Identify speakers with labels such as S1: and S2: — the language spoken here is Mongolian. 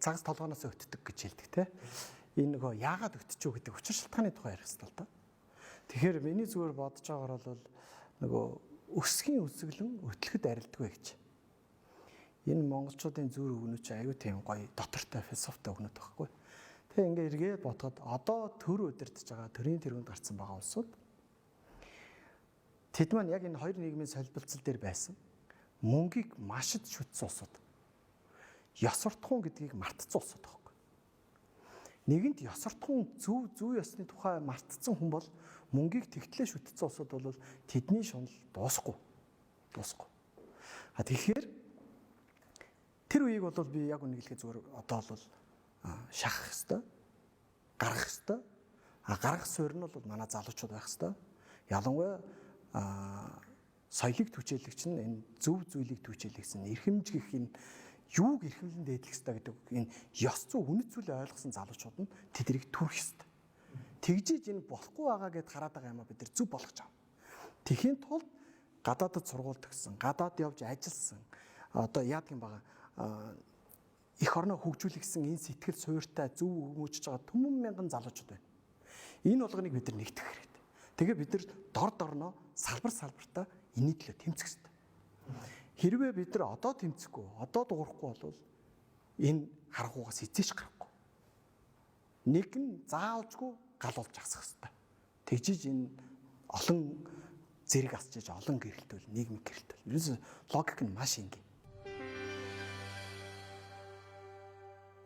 S1: Цагс толгооноос өтдөг гэж хэлдэг те. Энэ нөгөө яагаад өтчихөө гэдэг учир шалтгааны тухай ярих хэрэгтэй л да. Тэгэхээр миний зүгээр бодож байгаагаар бол нөгөө өсгийн өсөглөн өтлөхөд арилдаггүй гэж. Энэ монголчуудын зүр өгнөч аюу тийм гоё дотортой философитой өгнөд байхгүй. Тэгээ ингээ эргээд бодоход одоо төр удирдах байгаа төрийн тэргуунд гарцсан байгаа улсууд тэд маань яг энэ хоёр нийгмийн солилцол дээр байсан мөнгийг маш их шүтсэн улсууд. Ёс суртахуун гэдгийг мартцсан улсууд байхгүй. Нэгэнт ёс суртахуун зөв зөв ёсны тухай мартцсан хүн бол мөнгийг тэгтлээ шүтсэн улсууд бол тэдний шунал дуусахгүй. Дуусахгүй. А тэгэхээр тэр үеийг бол би яг үнэ хэлэхэд зүгээр одоо бол шахах хэвээр, гаргах хэвээр. А гаргах суурь нь бол манай залуучууд байх хэвээр. Ялангуяа соёлыг түчээлэгч нь энэ зөв зүйлийг түчээлэгсэн эрхэмж гэх энэ юуг эрхэмлэн дээдлэх ёстой гэдэг энэ ёс зүй үнэт зүйлээ ойлгосон залуучууд нь тэднийг түрх ёстой. Тэгжиж энэ болохгүй байгаа гэд хараад байгаа юм а бид нар зөв болгож авна. Тэхийн тулд гадаадд сургууль төгссөн, гадаад явж ажилласан, одоо яадаг юм байгаа эх орноо хөгжүүлэх гэсэн энэ сэтгэл суйртай зөв хүмүүжиж байгаа түмэн мянган залуучууд байна. Энэ болгоныг бид нар нэгтгэх хэрэгтэй. Тэгээ бид нар дор дорноо салбар салбартаа энэний төлөө тэмцэх хэрэгтэй. Хэрвээ бид нар одоо тэмцэхгүй, одоо дуурахгүй бол энэ харгуугаас эзэж гарахгүй. Нэг нь заавалжгүй гал болж асах хэрэгтэй. Тэгжиж энэ олон зэрэг асчиж олон гэрэлтвэл нийгмийн гэрэлтвэл. Ерөөсө логик нь маш энгийн.